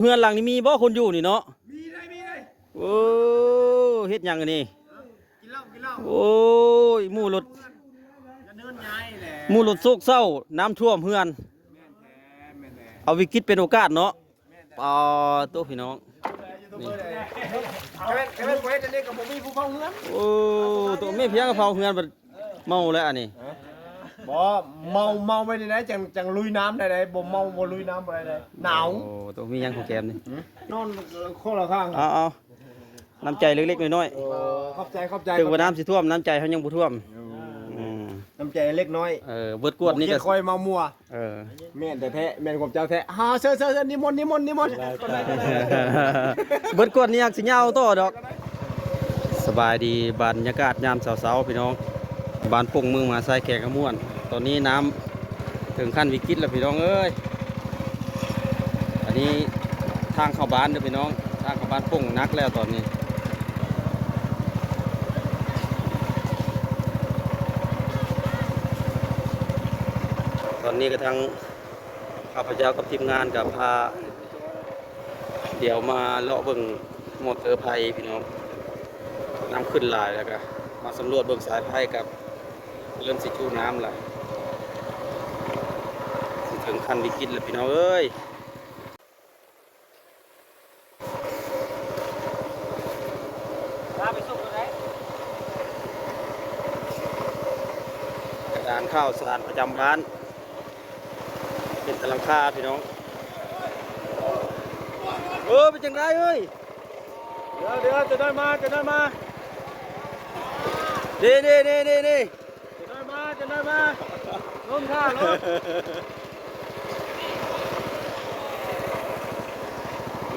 ເຮືອນຫຼັງນີ້ມີບໍ່ຄົນຢູ່ນີ້ເນາະ? ມີໄດ໋ ມີໄດ໋. ໂອ້ ເຮັດຫຍັງອັນນີ້? ກິນເຫຼົ້າ ກິນເຫຼົ້າ. ໂອ້ຍ ໝູ່ລົດ ກະເນີນຍ້າຍແຫຼະ ໝູ່ລົດໂຊກເສົ້າ ນ້ຳຖ້ວມເຮືອນ. ແມ່ນແທ້ ແມ່ນແທ້. ເອົາວິກິດເປັນໂອກາດເນາະ. ປາໂຕ ພີ່ນ້ອງ ນີ້ ຄັນແມ່ນ ຄັນແມ່ນບໍ່ເຮັດອັນນີ້ກໍບໍ່ມີຜູ້ເຝົ້າເຮືອນ. ໂອ້ ໂຕ ມີພຽງເຝົ້າເຮືອນ ບັດເມົາແລ້ວອັນນີ້. ບໍ່ ເມົາ ເມົາໄວ້ນີ້ໄດ໋ ຈັ່ງ ຈັ່ງລຸຍນ້ຳໄດ້ໄດ໋ ບໍ່ເມົາ ບໍ່ລຸຍນ້ຳບໍ່ໄດ້ໄດ໋ ໜາວ. ໂອ້ ໂຕ ມີຫຍັງຂອງແກມນີ້? ນອນຄົນລະຂ້າງ. ເອົາ ເອົາ ນ້ຳໃຈເລັກໆນ້ອຍໆ. ໂອ້ ຂອບໃຈ ຂອບໃຈ. ເຖິງວ່ານ້ຳຊິຖ້ວມ ນ້ຳໃຈເຮົາຍັງບໍ່ຖ້ວມ. ອືມ ອືມ ນ້ຳໃຈເລັກນ້ອຍ. ເອີ ເບິດກວດນີ້ກໍ ຂ້ອຍມາມົວ. ເອີ ແມ່ນແທ້ໆ ແມ່ນຂອງເຈົ້າແທ້. ຫາ ເຊີນ ເຊີນ ເຊີນ ນິມົນ ນິມົນ ນິມົນ. ເບິດກວດນີ້ຫາກຊິຍາວຕໍ່ດອກ. ສະບາຍດີ ບັນຍາກາດຍາມເຊົ້າໆ ພີ່ນ້ອງ ບ້ານປົງ ເມືອງມະຫາໄຊ ແຂວງຄຳມ່ວນ. ຕອນນີ້ນ້ຳເຖິງຂັ້ນວິກິດແລ້ວ ພີ່ນ້ອງເອີຍ. ອັນນີ້ທາງເຂົ້າບ້ານເດີ ພີ່ນ້ອງ ທາງເຂົ້າບ້ານປົງໜັກແລ້ວຕອນນີ້. ຕອນນີ້ກໍທາງ ຂ້າພະເຈົ້າກັບທີມງານກໍພາ ດຽວມາເລາະເບິ່ງມໍເຕີໄຟພີ່ນ້ອງ. ນ້ຳຂຶ້ນຫຼາຍ ແລ້ວກໍມາສຳຫຼວດເບິ່ງສາຍໄຟ ກັບເລີ່ມຊິຈຸນ້ຳລະ ຊິເຖິງຂັ້ນວິກິດແລ້ວ ພີ່ນ້ອງເອີຍ. ພາໄປສົ່ງໂຕໃດ? ກະດານຂ່າວສານປະຈຳບ້ານ ເປັນຕາຫຼັງຄາພີ່ນ້ອງ. ເອີ ເປັນຈັ່ງໃດເອີຍ? ດຽວ ດຽວ ຈະໄດ້ມາ ຈະໄດ້ມາ. ນີ້ ນີ້ ນີ້ ນີ້ ນີ້. ຈະໄດ້ມາ ຈະໄດ້ມາ ລົມຖ້າລົ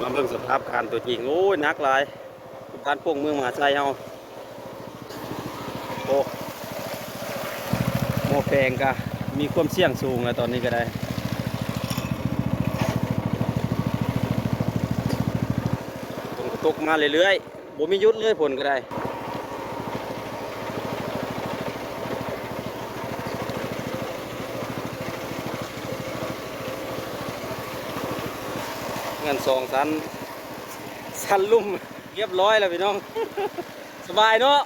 ມ. ມາເບິ່ງສະພາບການຕົວຈິງ. ໂອ້ຍ ໜັກຫຼາຍ ບ້ານປົງ ເມືອງມະຫາໄຊເຮົາ. ໂອ້ ໝໍ້ແປງກະມີຄວາມສ່ຽງສູງແລ້ວ ຕອນນີ້ກໍໄດ້. ຝົນກໍຕົກມາເລື້ອຍໆ ບໍ່ມີຢຸດເລີຍ ຝົນກໍໄດ້. ເຮືອນສອງຊັ້ນ ຊັ້ນລຸ່ມ ຮຽບຮ້ອຍແລ້ວພີ່ນ້ອງ. ສະບາຍເນາະ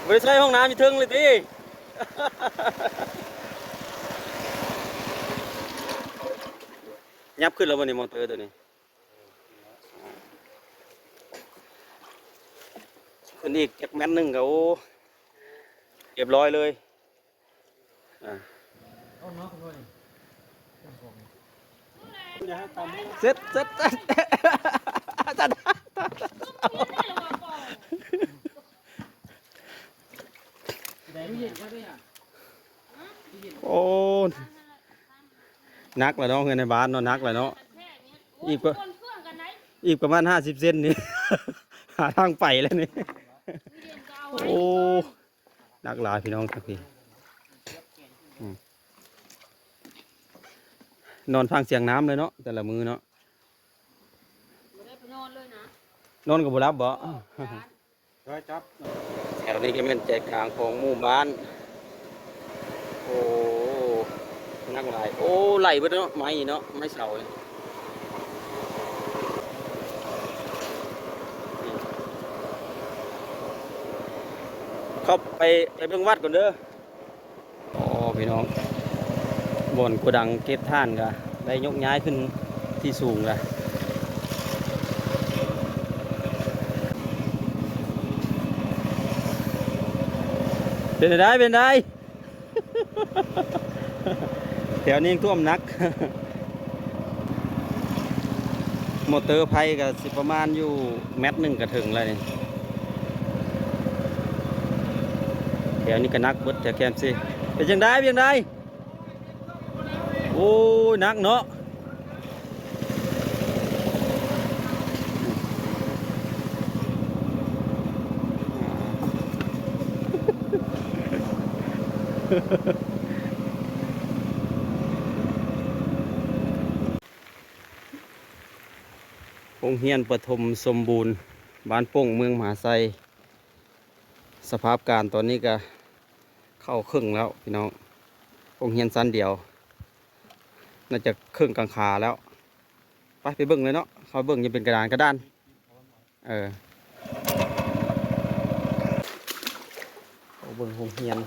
ບໍ່ໄດ້ໃຊ້ຫ້ອງນ້ຳຢູ່ເທິງເລີຍຕິ. ຫຍັບຂຶ້ນແລ້ວບໍ່ນີ້ ມໍເຕີໂຕນີ້? ຂຶ້ນອີກຈັກແມັດໜຶ່ງກໍ ໂອ້ ຮຽບຮ້ອຍເລີຍ. ອ່າ ເສັດ ເສັດ ເສັດ. ໂອ້ ໜັກແລ້ວເນາະ ເຮືອນໃນບ້ານເນາະ ໜັກແລ້ວເນາະ. ອີກປະ ອີກປະມານຫ້າສິບເຊັນນີ້ ຫາທາງໄປແລ້ວນີ້. ໂອ້ ໜັກຫຼາຍພີ່ນ້ອງ ທັງພີ້. ອືມ ນອນຟັງສຽງນ້ຳເລີຍເນາະ ແຕ່ລະມື້ເນາະ. ບໍ່ໄດ້ໄປນອນເລີຍນະ ນອນກໍບໍ່ຫຼັບບໍ? ບໍ່ ຢ້ານ. ແຖວນີ້ກໍແມ່ນໃຈກາງຂອງໝູ່ບ້ານ. ໂອ້ ໜັກຫຼາຍ. ໂອ້ ໄຫຼເບິດເນາະ ໄມ້ເນາະ ໄມ້ເສົາ. ເຂົ້າໄປ ໄປເບິ່ງວັດກ່ອນເດີ. ອໍ ພີ່ນ້ອງ ບ່ອນໂກດັງເກັບຖ່ານກະໄດ້ຍົກຍ້າຍຂຶ້ນທີ່ສູງລະ. ເປັນໃດ ເປັນໃດ? ແຖວນີ້ຖ້ວມໜັກ. ມໍເຕີໄຟກໍຊິປະມານຢູ່ແມັດໜຶ່ງກໍເຖິງແລ້ວນີ້. ແຖວນີ້ກໍໜັກເບິດ ແຖວແຄມຊີ. ເປັນຈັ່ງໃດ ເປັນຈັ່ງໃດ? ໂອ້ຍ ໜັກເນາະ. ໂຮງຮຽນປະຖົມສົມບູນ ບ້ານໂປ່ງ ເມືອງມະຫາໄຊ. ສະພາບການຕອນນີ້ກະເຂົ້າເຄິ່ງແລ້ວພີ່ນ້ອງ. ໂຮງຮຽນຊັ້ນດຽວ ໜ້າຈະເຄິ່ງກາງຄາແລ້ວ. ໄປ ໄປເບິ່ງເລີຍເນາະ ເຂົ້າເບິ່ງ ຍັງເປັນກະດານ ກະດານ ເອີ ເຂົ້າເບິ່ງໂຮງຮຽນ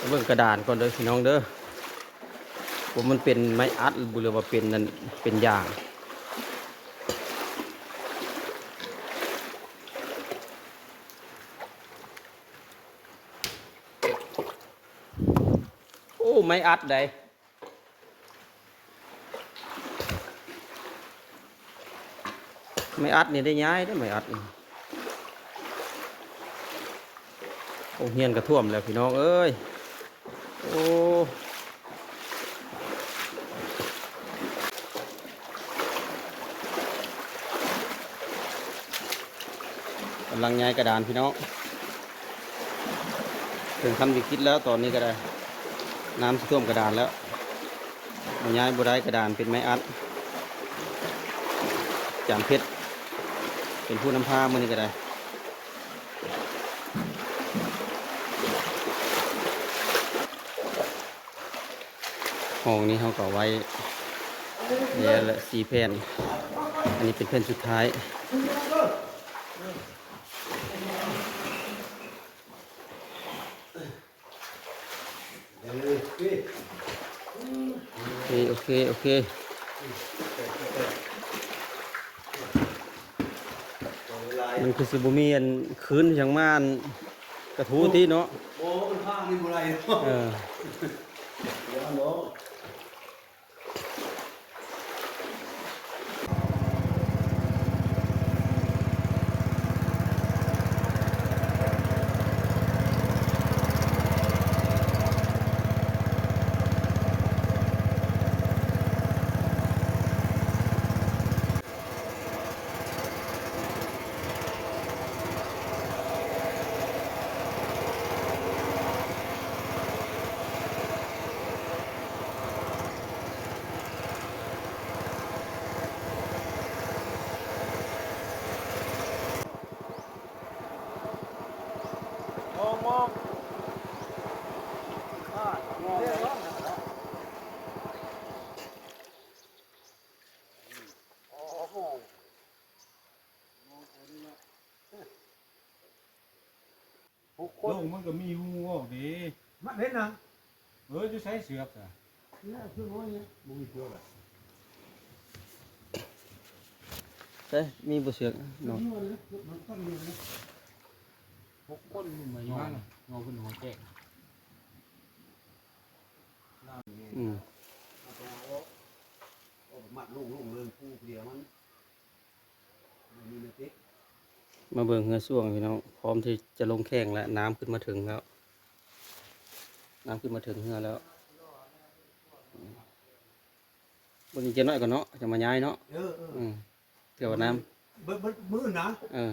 ເບິ່ງກະດານກ່ອນເດີພີ່ນ້ອງເດີ ວ່າມັນເປັນໄມ້ອັດ ຫຼືວ່າເປັນນັ້ນ ເປັນຢາງ. ໂອ້ ໄມ້ອັດໃດ ໄມ້ອັດນີ້ໄດ້ຍ້າຍເດ້ ໄມ້ອັດນີ້. ໂຮງຮຽນກະຖ້ວມແລ້ວພີ່ນ້ອງເອີຍ ໂອ້ ກຳລັງຍ້າຍກະດານພີ່ນ້ອງ ເຖິງຂັ້ນວິກິດແລ້ວຕອນນີ້ກະໄດ້ ນ້ຳຊິຖ້ວມກະດານແລ້ວ ບໍ່ຍ້າຍບໍ່ໄດ້ ກະດານເປັນໄມ້ອັດ ອາຈານເພັດເປັນຜູ້ນຳພາມື້ນີ້ກະໄດ້. ຫ້ອງນີ້ເຮົາກະໄວ້ແນວລະສີ່ແຜ່ນ ອັນນີ້ເປັນແຜ່ນສຸດທ້າຍ. ໂອເຄ ໂອເຄ ໂອເຄ ມັນຄືຊິບໍ່ມີອັນຄືນຫຍັງມາອັນກະທູຕິເນາະ ບໍ່ ມັນພານີ້ບໍ່ໄດ້ເນາະ ເອີ. ຫົກຄົນ ລົງມັນກະມີຮູອອກເດ້ ມັນເຫັນນະ ເອີ ຢູ່ໃສເຊືອກອະ ເຊືອກ ບໍ່ມີເຊືອກອະ ໃສ ມີບໍ່ເຊືອກເນາະ ຫົກຄົນ ມັນມາງໍຂຶ້ນຫົວແຈກ ອືມ ມັດລົງ ລົງເລີຍ ຜູ້ດຽວມັນ ມາເບິ່ງເຮືອຊ່ວງພີ່ນ້ອງ ພ້ອມທີ່ຈະລົງແຂ່ງແລ້ວ ນ້ຳຂຶ້ນມາເຖິງແລ້ວ ນ້ຳຂຶ້ນມາເຖິງເຮືອແລ້ວ ເບິ່ງອີກຈັກໜ້ອຍກ່ອນເນາະ ຈັ່ງມາຍ້າຍເນາະ ເອີ ເອີ ອືມ ເທື່ອວ່ານ້ຳ ເບິດ ເບິດມື້ນະ ເອີ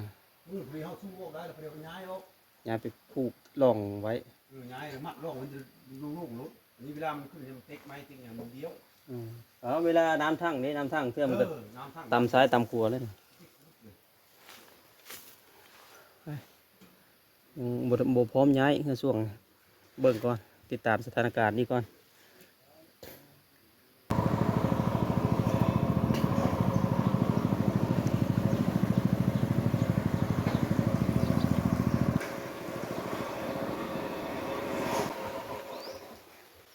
ມື້ທີ່ເຮົາສູ້ອອກໄດ້ແລ້ວ ພະເດວຍ້າຍອອກ ຍ້າຍໄປຜູກລ່ອງໄວ້ ເອີ ຍ້າຍແລ້ວມັດລ່ອງ ມັນຈະໂລ່ງໆໂລດ ອັນນີ້ເວລາມັນຂຶ້ນ ມັນເຕັກໄມ້ເຕັກຫຍັງມັນດຽວ ອືມ ເອົາ ເວລານ້ຳທັງເດ້ ນ້ຳທັງເທື່ອມັນກະ ເອີ ນ້ຳທັງ ຕຳຊ້າຍຕຳຂວາເລີຍ ອືມ ບໍ່ ບໍ່ພ້ອມຍ້າຍເຮືອຊ່ວງ ເບິ່ງກ່ອນ ຕິດຕາມສະຖານະການນີ້ກ່ອນ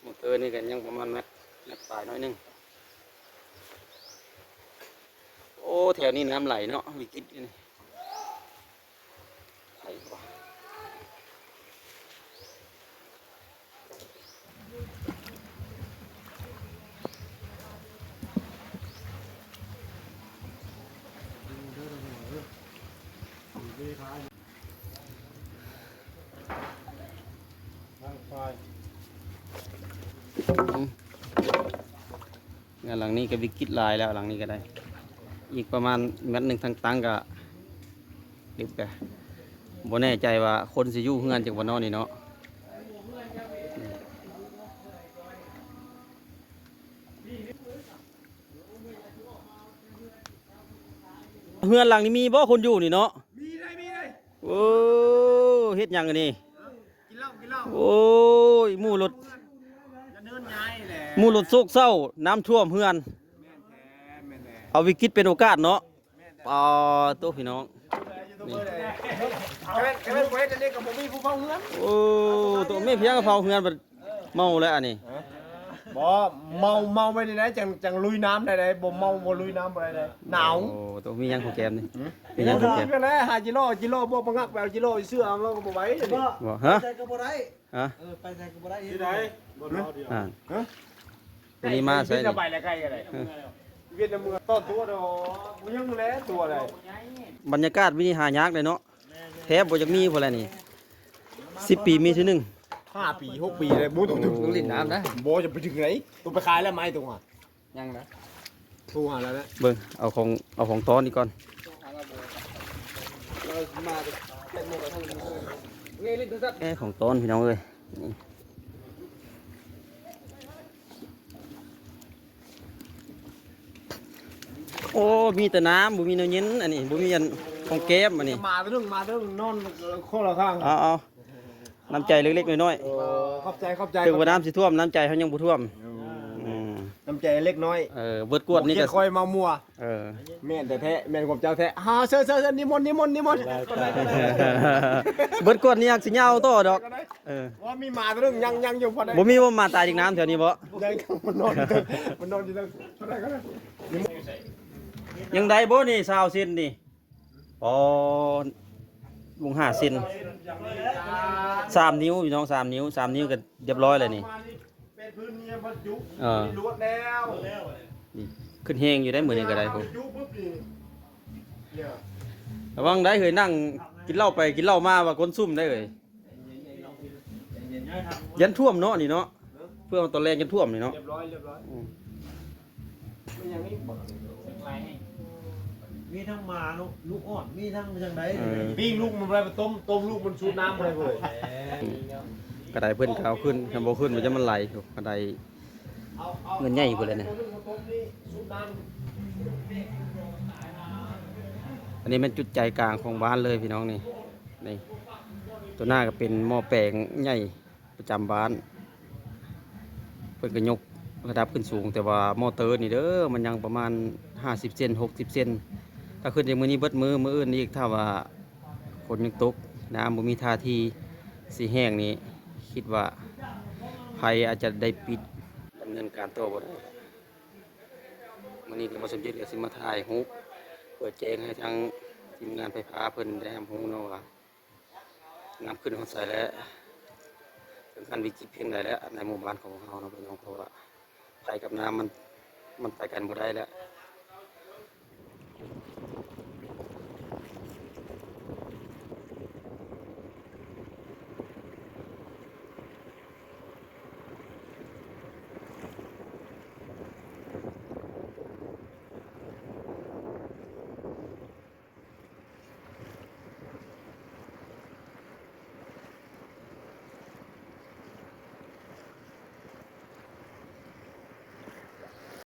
ມື້ຄືນນີ້ກະຍັງປະມານແມັດ ແມັດປາຍໜ້ອຍໜຶ່ງ. ໂອ້ ແຖວນີ້ນ້ຳໄຫຼເນາະ ວິກິດນີ້ ໄຫຼບໍ່ ທາງໄຟ ອືມ ເຮືອນຫຼັງນີ້ກະວິກິດຫຼາຍແລ້ວ ຫຼັງນີ້ກະໄດ້ ອີກປະມານແມັດໜຶ່ງ ທາງຕັ້ງກະດິບກະ ບໍ່ແນ່ໃຈວ່າຄົນຊິຢູ່ເຮືອນຈັກບໍ່ເນາະນີ້ເນາະ. ເຮືອນຫຼັງນີ້ມີບໍ່ຄົນຢູ່ນີ້ເນາະ? ມີໄດ໋ ມີໄດ໋. ໂອ້ ເຮັດຫຍັງອັນນີ້? ກິນເຫຼົ້າ ກິນເຫຼົ້າ. ໂອ້ຍ ໝູ່ລົດ ກະເນີນຍ້າຍແຫຼະ. ໝູ່ຫຼຸດໂຊກເສົ້າ ນ້ຳຖ້ວມເຮືອນ ເອົາວິກິດເປັນໂອກາດເນາະ. ປາໂຕ ພີ່ນ້ອງ ນີ້ ຄັນແມ່ນ ຄັນແມ່ນບໍ່ເຮັດອັນນີ້ກໍບໍ່ມີຜູ້ເຝົ້າເຮືອນ. ໂອ້ ໂຕ ມີພຽງເຝົ້າເຮືອນ ບັດເມົາແລ້ວອັນນີ້. ບໍ່ ເມົາ ເມົາໄວ້ນີ້ນະ ຈັ່ງ ຈັ່ງລຸຍນ້ຳໄດ້ໃດ໋. ບໍ່ເມົາ ບໍ່ລຸຍນ້ຳບໍ່ໄດ້ໃດ໋ ໜາວ. ໂອ້ ໂຕ ມີຫຍັງຂອງແກມນີ້? ຫື? ມີຫຍັງຂອງແກມ? ກໍແລ້ວ ຫາຈິໂລ ຈິໂລ ບໍ່ປະງັກ ໄປເອົາຈິໂລ ເສື້ອເອົາ ລາວກໍບໍ່ໄຫວ. ບໍ່ ຮະ? ໄປໃສ່ກໍບໍ່ໄດ້. ຮະ? ເອີ ໄປໃສ່ກໍບໍ່ໄດ້. ທີ່ໃດ? ອ່າ ຮະ? ມື້ນີ້ມາໃສນີ້? ເວຍດນາມເມືອງຕ້ອນຕົວດອກ ບໍ່ຍັງແລຕົວໃດ. ບັນຍາກາດມື້ນີ້ຫາຍາກເດ້ເນາະ ແທບບໍ່ຢາກມີພຸ້ນແຫຼະນີ້. ສິບປີມີເທື່ອໜຶ່ງ ຫ້າປີ ຫົກປີແລ້ວ ບໍ່ຕ້ອງເຖິງ. ໂອ້ ຫຼິ້ນນ້ຳນະ ບໍ່ຈະໄປເຖິງໃດ. ໂຕໄປຂາຍແລ້ວໄມ້ຕົວ ຍັງນະ ໂທຫາແລ້ວແຫຼະ. ເບິ່ງ ເອົາຂອງ ເອົາຂອງຕ້ອນນີ້ກ່ອນ. ເອົາຂອງຕ້ອນ ພີ່ນ້ອງເອີຍ. ໂອ້ ມີແຕ່ນ້ຳ ບໍ່ມີແນວເຢັນ. ອັນນີ້ບໍ່ມີອັນຂອງແກ້ມ. ອັນນີ້ ໝາຕົວໜຶ່ງ ໝາຕົວໜຶ່ງນອນຄົນລະຂ້າງ. ເອົາ ເອົາ ນ້ຳໃຈເລັກໆນ້ອຍໆ. ເອີ ຂອບໃຈ ຂອບໃຈ. ເຖິງວ່ານ້ຳຊິຖ້ວມ ນ້ຳໃຈເຮົາຍັງບໍ່ຖ້ວມ. ອືມ ອືມ ນ້ຳໃຈເລັກນ້ອຍ. ເອີ ເບິດກວດນີ້ກໍ ຄອຍມາມົວ. ເອີ ແມ່ນແທ້ໆ ແມ່ນຄວາມເຈົ້າແທ້. ຫາ ເຊີນ ເຊີນ ເຊີນ ນິມົນ ນິມົນ ນິມົນ. ເບິດກວດນີ້ຫາກຊິຍາວຕໍ່ດອກ. ເອີ ວ່າມີໝາຕົວໜຶ່ງຍັງ ຍັງຢູ່ບໍ່ໄດ້. ບໍ່ມີບໍ່ ໝາຕາຍຈາກນ້ຳແຖວນີ້ບໍ່? ຍັງ ມັນນອນຢູ່ເທິງ ມັນນອນຢູ່ເທິງ. ຍັງໄດ້ບໍ່ນີ້ ຊາວເຊັນນີ້? ອໍ ວງຫ້າເຊັນ ສາມນິ້ວ ພີ່ນ້ອງ ສາມນິ້ວ ສາມນິ້ວກໍຮຽບຮ້ອຍແລ້ວນີ້. ເອີ ນີ້ຂຶ້ນແຮງຢູ່ໄດ໋ ມື້ນີ້ກໍໄດ້ພຸ້ນ. ລະວັງໄດ໋ເຮີ້ຍ ນັ່ງກິນເຫຼົ້າໄປກິນເຫຼົ້າມາວ່າກົ້ນຊຸ່ມໄດ໋ເຮີ້ຍ. ຢ້ານຖ້ວມເນາະນີ້ເນາະ ເພື່ອຕອນແລງຢ້ານຖ້ວມນີ້ເນາະ. ຮຽບຮ້ອຍ ຮຽບຮ້ອຍ. ອືມ ມັນຍັງມີບໍ່? ມີທັງໝາເນາະ ລູກອ່ອນ ມີທັງຈັ່ງໃດ. ເອີ ປີ້ງລູກມັນບໍ່ໄດ້ ໄປຕົ້ມ ຕົ້ມລູກມັນສູບນ້ຳບໍ່ໄດ້ເວີຍ. ກະໄດເພິ່ນກໍເອົາຂຶ້ນ ຄັນບໍ່ຂຶ້ນມັນຈະມັນໄຫຼ. ກະໄດເງິນໃຫຍ່ພຸ້ນແຫຼະນີ້. ອັນນີ້ແມ່ນຈຸດໃຈກາງຂອງບ້ານເລີຍ ພີ່ນ້ອງນີ້. ນີ້ ໂຕໜ້າກໍເປັນໝໍ້ແປງໃຫຍ່ ປະຈຳບ້ານ ເພິ່ນກໍຍົກລະດັບຂຶ້ນສູງ. ແຕ່ວ່າມໍເຕີນີ້ເດີ ມັນຍັງປະມານຫ້າສິບເຊັນ ຫົກສິບເຊັນ. ຖ້າຂຶ້ນຈາກມື້ນີ້ເບິດມື້ ມື້ອື່ນອີກ ຖ້າວ່າຝົນຍັງຕົກ ນ້ຳບໍ່ມີທ່າທີຊິແຫ້ງນີ້ ຄິດວ່າໄພອາດຈະໄດ້ປິດ ດຳເນີນການຕໍ່ບໍ່ໄດ້. ມື້ນີ້ກໍບໍ່ສຳເລັດ ກໍຊິມາຖ່າຍຮູບເປີດແຈ້ງໃຫ້ທາງທີມງານໄຟຟ້າເພິ່ນໄດ້ຮັບຮູ້ເນາະວ່າ ນ້ຳຂຶ້ນຮອດໃສແລ້ວ ເຖິງຂັ້ນວິກິດພຽງໃດແລ້ວ ໃນໝູ່ບ້ານຂອງເຮົາເນາະ ພີ່ນ້ອງ. ເພາະວ່າໄຟກັບນ້ຳມັນ ມັນໄປກັນບໍ່ໄດ້ແລ້ວ.